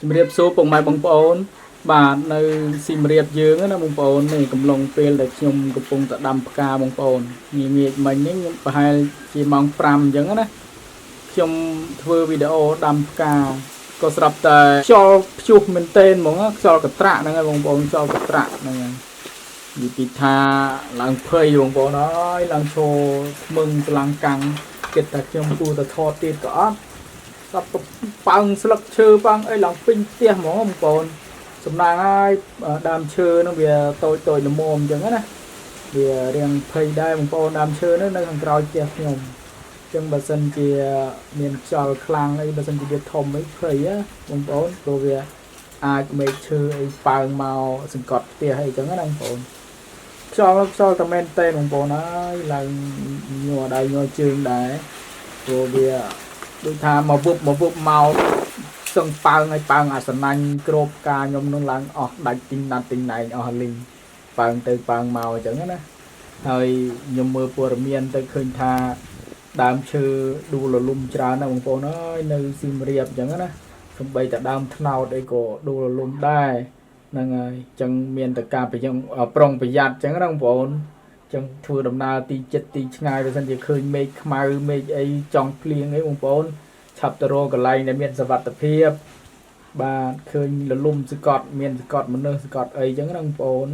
ជំរាបសួរពុកម៉ែបងប្អូន បាទនៅសៀមរាបយើងណាបងប្អូននេះកំឡុងពេលដែលខ្ញុំកំពុងតែដាំផ្កាបងប្អូនងាកងាកមិញនេះខ្ញុំប្រហែលជាម៉ោង5អញ្ចឹងណាខ្ញុំធ្វើវីដេអូដាំផ្កាក៏ស្រាប់តែខ្យល់ព្យុះមែនតេនហ្មងខ្យល់កត្រាក់ហ្នឹងហើយបងប្អូនខ្យល់កត្រាក់ហ្នឹងហើយនិយាយពីថាឡើងភ័យបងប្អូនអើយឡើងឈរថ្មឹងស្លាំងកាំងគិតថាខ្ញុំគួរតែថតទៀតក៏អត់ ស្រាប់ប៉ើងស្លឹកឈើប៉ើងអីឡើងពេញផ្ទះហ្មងបងប្អូនសំណាងហើយដើមឈើហ្នឹងវាតូចតូចល្មមអញ្ចឹងណាវារៀងភ័យដែរបងប្អូនដើមឈើហ្នឹងនៅខាងក្រោយផ្ទះខ្ញុំអញ្ចឹងបើសិនជាមានខ្យល់ខ្លាំងអីបើសិនជាវាធំអីភ័យណាបងប្អូនព្រោះវាអាចមេឃឈើអីប៉ើងមកសង្កត់ផ្ទះអីចឹងណាបងប្អូនខ្យល់ខ្យល់តែមែនតេបងប្អូនហើយឡើងញ័រដៃញ័រជើងដែរព្រោះវា ដូចថាមកវឹបមកវឹបមកសឹងប៉ើងឲ្យប៉ើងអាសណាញ់ក្របការខ្ញុំនឹងឡើងអស់ដាច់ទីណាត់ទីណែងអស់លីងប៉ើងទៅប៉ើងមកអញ្ចឹងណាហើយខ្ញុំមើលព័ត៌មានទៅឃើញថាដើមឈើដួលរលំច្រើនណាស់បងប្អូនអើយនៅសៀមរាបអញ្ចឹងណាសំបីតែដើមថ្នោតអីក៏ដួលរលំដែរហ្នឹងហើយអញ្ចឹងមានតែការប្រយងប្រុងប្រយ័ត្នអញ្ចឹងណាបងប្អូន ចឹងធ្វើដំណើរទីចិត្តទីឆ្ងាយបើសិនជាឃើញមេឃខ្មៅមេឃអីចង់ភ្លៀងអីបងប្អូនឆាប់ទៅរកកន្លែងដែលមានសុវត្ថិភាពបាទឃើញលលំសកត់មានសកត់មនុស្សសកត់អីចឹងណាបងប្អូន